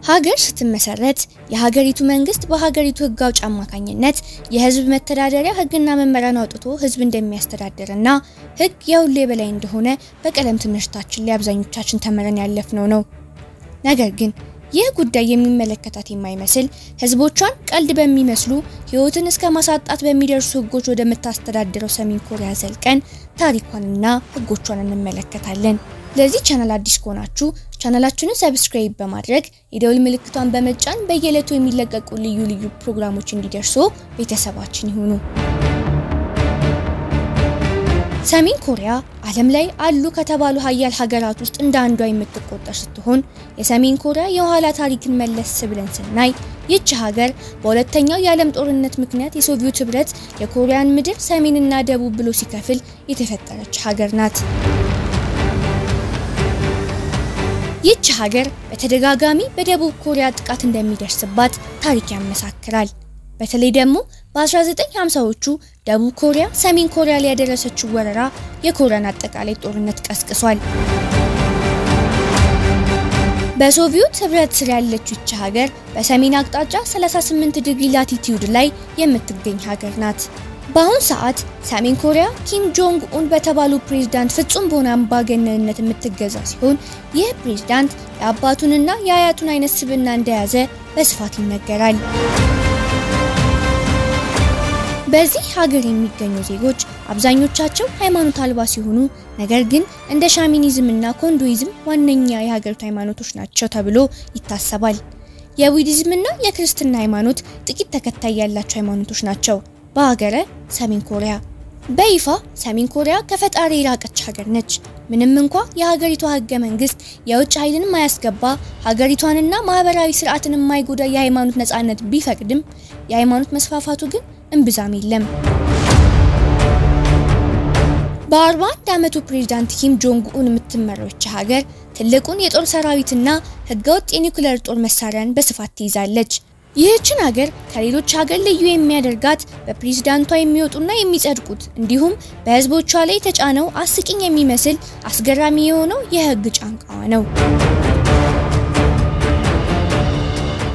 ሀገር ስትመሰረት የሀገሪቱ መንግስት በሀገሪቱ ህግ አውጪ አማካኝነት የህዝብ መተዳደሪያ ህግና መመሪያን አውጥቶ ህዝብ እንደሚያስተዳድርና ህግ የሁሉ የበላይ እንደሆነ በቀለም ትምህርታችን ላይ አብዛኞቻችን ተምረን ያለፍነው ነው። ነገር ግን ይህ ጉዳይ የሚመለከታት የማይመስል ህዝቦቿን ቀልድ በሚመስሉ ህይወትን እስከ ማሳጣት በሚደርሱ ህጎች ወደምታስተዳድረው ሰሜን ኮሪያ ዘልቀን ታሪኳንና ህጎቿን እንመለከታለን። ለዚህ ቻናል አዲስ ከሆናችሁ ቻናላችንን subscribe በማድረግ የደውል ምልክቷን በመጫን በየዕለቱ የሚለቀቁ ልዩ ልዩ ፕሮግራሞች እንዲደርሱ ቤተሰባችን ይሁኑ። ሰሜን ኮሪያ ዓለም ላይ አሉ ከተባሉ ሀያል ሀገራት ውስጥ እንደ አንዷ የምትቆጠር ስትሆን የሰሜን ኮሪያ የኋላ ታሪክን መለስ ብለን ስናይ ይህች ሀገር በሁለተኛው የዓለም ጦርነት ምክንያት የሶቪየት ህብረት የኮሪያን ምድር ሰሜንና ደቡብ ብሎ ሲከፍል የተፈጠረች ሀገር ናት። ይህች ሀገር በተደጋጋሚ በደቡብ ኮሪያ ጥቃት እንደሚደርስባት ታሪክ ያመሳክራል። በተለይ ደግሞ በ1950ዎቹ ደቡብ ኮሪያ ሰሜን ኮሪያ ላይ ያደረሰችው ወረራ የኮሪያን አጠቃላይ ጦርነት ቀስቅሷል። በሶቪየት ህብረት ስር ያለችው ይህች ሀገር በሰሜን አቅጣጫ 38 ዲግሪ latitude ላይ የምትገኝ ሀገር ናት። በአሁን ሰዓት ሰሜን ኮሪያ ኪም ጆንግ ኡን በተባሉ ፕሬዝዳንት ፍጹም በሆነ አምባገነንነት የምትገዛ ሲሆን ይህ ፕሬዝዳንት የአባቱንና የአያቱን አይነት ስብዕና እንደያዘ በስፋት ይነገራል። በዚህ ሀገር የሚገኙ ዜጎች አብዛኞቻቸው ሃይማኖት አልባ ሲሆኑ ነገር ግን እንደ ሻማኒዝም እና ኮንዶይዝም ዋነኛ የሀገሪቱ ሃይማኖቶች ናቸው ተብሎ ይታሰባል። የቡዲዝም እና የክርስትና ሃይማኖት ጥቂት ተከታይ ያላቸው ሃይማኖቶች ናቸው። በሀገረ ሰሜን ኮሪያ በይፋ ሰሜን ኮሪያ ከፈጣሪ የራቀች ሀገር ነች። ምንም እንኳ የሀገሪቷ ህገ መንግስት የውጭ ኃይልን የማያስገባ ሀገሪቷንና ማህበራዊ ስርዓትን የማይጎዳ የሃይማኖት ነጻነት ቢፈቅድም የሃይማኖት መስፋፋቱ ግን እምብዛም የለም። በ41 ዓመቱ ፕሬዝዳንት ኪም ጆንግ ኡን የምትመራው ይህች ሀገር ትልቁን የጦር ሰራዊትና ህገወጥ የኒውክሌር ጦር መሳሪያን በስፋት ትይዛለች። ይህችን ሀገር ከሌሎች ሀገር ልዩ የሚያደርጋት በፕሬዝዳንቷ የሚወጡና የሚጸድቁት እንዲሁም በህዝቦቿ ላይ የተጫነው አስቂኝ የሚመስል አስገራሚ የሆነው የህግ ጫንቃዋ ነው።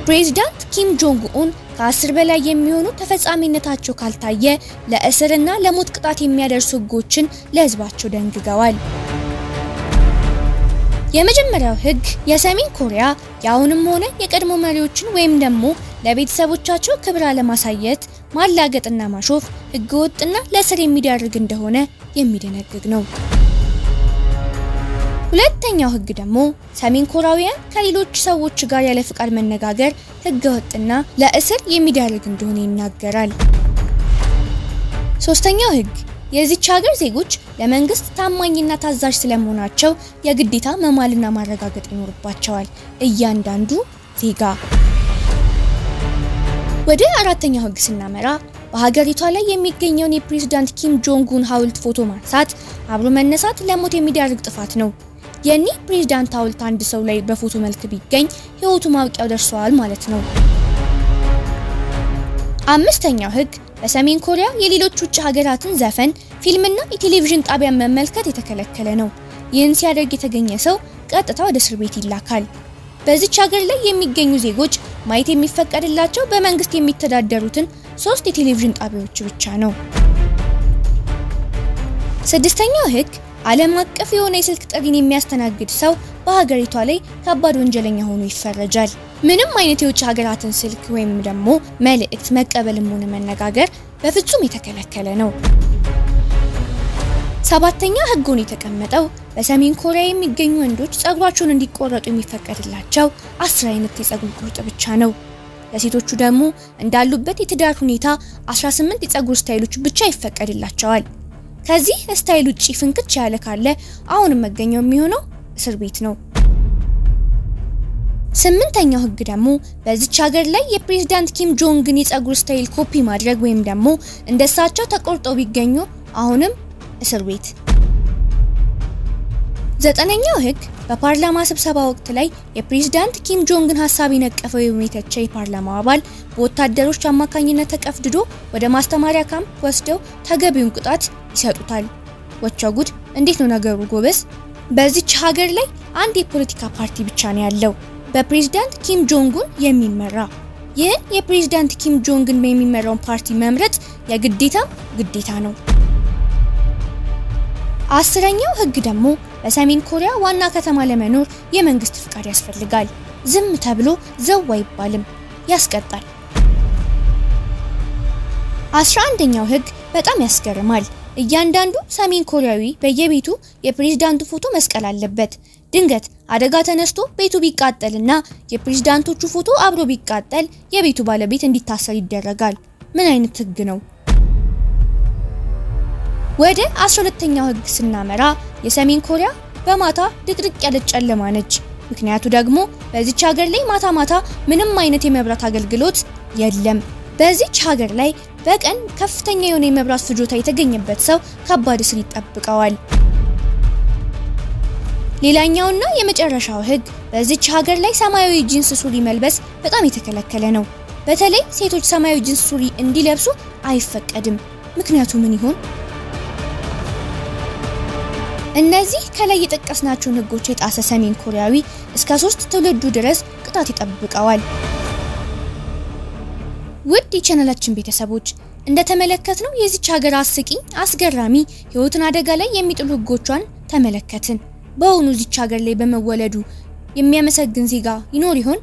ፕሬዝዳንት ኪም ጆንግ ኡን ከ10 በላይ የሚሆኑ ተፈጻሚነታቸው ካልታየ ለእስርና ለሞት ቅጣት የሚያደርሱ ህጎችን ለህዝባቸው ደንግገዋል። የመጀመሪያው ህግ የሰሜን ኮሪያ የአሁንም ሆነ የቀድሞ መሪዎችን ወይም ደግሞ ለቤተሰቦቻቸው ክብር አለማሳየት፣ ማላገጥና ማሾፍ ህገወጥና ለእስር የሚዳርግ እንደሆነ የሚደነግግ ነው። ሁለተኛው ህግ ደግሞ ሰሜን ኮሪያውያን ከሌሎች ሰዎች ጋር ያለ ፍቃድ መነጋገር ህገወጥና ለእስር የሚዳርግ እንደሆነ ይናገራል። ሶስተኛው ህግ የዚች ሀገር ዜጎች ለመንግስት ታማኝና ታዛዥ ስለመሆናቸው የግዴታ መማልና ማረጋገጥ ይኖርባቸዋል እያንዳንዱ ዜጋ። ወደ አራተኛው ህግ ስናመራ በሀገሪቷ ላይ የሚገኘውን የፕሬዝዳንት ኪም ጆንግ ኡን ሐውልት ፎቶ ማንሳት፣ አብሮ መነሳት ለሞት የሚዳርግ ጥፋት ነው። የኒህ ፕሬዝዳንት ሐውልት አንድ ሰው ላይ በፎቶ መልክ ቢገኝ ህይወቱ ማብቂያው ደርሷል ማለት ነው። አምስተኛው ህግ በሰሜን ኮሪያ የሌሎች ውጭ ሀገራትን ዘፈን፣ ፊልምና የቴሌቪዥን ጣቢያን መመልከት የተከለከለ ነው። ይህን ሲያደርግ የተገኘ ሰው ቀጥታ ወደ እስር ቤት ይላካል። በዚች ሀገር ላይ የሚገኙ ዜጎች ማየት የሚፈቀድላቸው በመንግስት የሚተዳደሩትን 3 የቴሌቪዥን ጣቢያዎች ብቻ ነው። ስድስተኛው ህግ ዓለም አቀፍ የሆነ የስልክ ጥሪን የሚያስተናግድ ሰው በሀገሪቷ ላይ ከባድ ወንጀለኛ ሆኖ ይፈረጃል። ምንም አይነት የውጭ ሀገራትን ስልክ ወይም ደግሞ መልእክት መቀበልም ሆነ መነጋገር በፍጹም የተከለከለ ነው። ሰባተኛ ህግ ሆኖ የተቀመጠው በሰሜን ኮሪያ የሚገኙ ወንዶች ጸጉራቸውን እንዲቆረጡ የሚፈቀድላቸው 10 አይነት የጸጉር ቁርጥ ብቻ ነው። ለሴቶቹ ደግሞ እንዳሉበት የትዳር ሁኔታ 18 የጸጉር style ኦች ብቻ ይፈቀድላቸዋል። ከዚህ style ውጪ ፍንክች ያለ ካለ አሁንም መገኛው የሚሆነው እስር ቤት ነው። ስምንተኛው ህግ ደግሞ በዚች ሀገር ላይ የፕሬዝዳንት ኪም ጆንግን የጸጉር style copy ማድረግ ወይም ደግሞ እንደሳቸው ተቆርጠው ቢገኙ አሁንም እስር ቤት። ዘጠነኛው ህግ በፓርላማ ስብሰባ ወቅት ላይ የፕሬዝዳንት ኪም ጆንግን ሐሳብ የነቀፈው የሚተቸ የፓርላማው አባል በወታደሮች አማካኝነት ተቀፍድዶ ወደ ማስተማሪያ ካምፕ ወስደው ተገቢውን ቅጣት ይሰጡታል። ወቸው ጉድ! እንዴት ነው ነገሩ ጎበዝ? በዚች ሀገር ላይ አንድ የፖለቲካ ፓርቲ ብቻ ነው ያለው። በፕሬዝዳንት ኪም ጆንጉን የሚመራ። ይህን የፕሬዝዳንት ኪም ጆንግን የሚመራውን ፓርቲ መምረጥ የግዴታም ግዴታ ነው። 10ኛው ህግ ደግሞ በሰሜን ኮሪያ ዋና ከተማ ለመኖር የመንግስት ፍቃድ ያስፈልጋል። ዝም ተብሎ ዘው አይባልም፣ ያስቀጣል። 11ኛው ህግ በጣም ያስገርማል። እያንዳንዱ ሰሜን ኮሪያዊ በየቤቱ የፕሬዝዳንቱ ፎቶ መስቀል አለበት። ድንገት አደጋ ተነስቶ ቤቱ ቢቃጠልና የፕሬዝዳንቶቹ ፎቶ አብሮ ቢቃጠል የቤቱ ባለቤት እንዲታሰር ይደረጋል። ምን አይነት ህግ ነው? ወደ 12ኛው ህግ ስናመራ የሰሜን ኮሪያ በማታ ድቅድቅ ያለች ጨለማ ነች። ምክንያቱ ደግሞ በዚች ሀገር ላይ ማታ ማታ ምንም አይነት የመብራት አገልግሎት የለም። በዚች ሀገር ላይ በቀን ከፍተኛ የሆነ የመብራት ፍጆታ የተገኘበት ሰው ከባድ እስር ይጠብቀዋል። ሌላኛውና የመጨረሻው ህግ በዚች ሀገር ላይ ሰማያዊ ጂንስ ሱሪ መልበስ በጣም የተከለከለ ነው። በተለይ ሴቶች ሰማያዊ ጂንስ ሱሪ እንዲለብሱ አይፈቀድም። ምክንያቱ ምን ይሆን? እነዚህ ከላይ የጠቀስናቸውን ህጎች የጣሰ ሰሜን ኮሪያዊ እስከ 3 ትውልዱ ድረስ ቅጣት ይጠብቀዋል። ውድ የቻናላችን ቤተሰቦች፣ እንደተመለከትነው የዚች ሀገር አስቂኝ፣ አስገራሚ፣ ህይወትን አደጋ ላይ የሚጥሉ ህጎቿን ተመለከትን። በእውኑ እዚች ሀገር ላይ በመወለዱ የሚያመሰግን ዜጋ ይኖር ይሆን?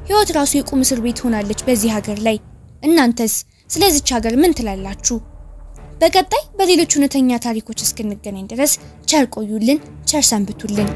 ህይወት ራሱ የቁም እስር ቤት ሆናለች በዚህ ሀገር ላይ። እናንተስ ስለዚች ሀገር ምን ትላላችሁ? በቀጣይ በሌሎች እውነተኛ ታሪኮች እስክንገናኝ ድረስ ቸር ቆዩልን፣ ቸር ሰንብቱልን።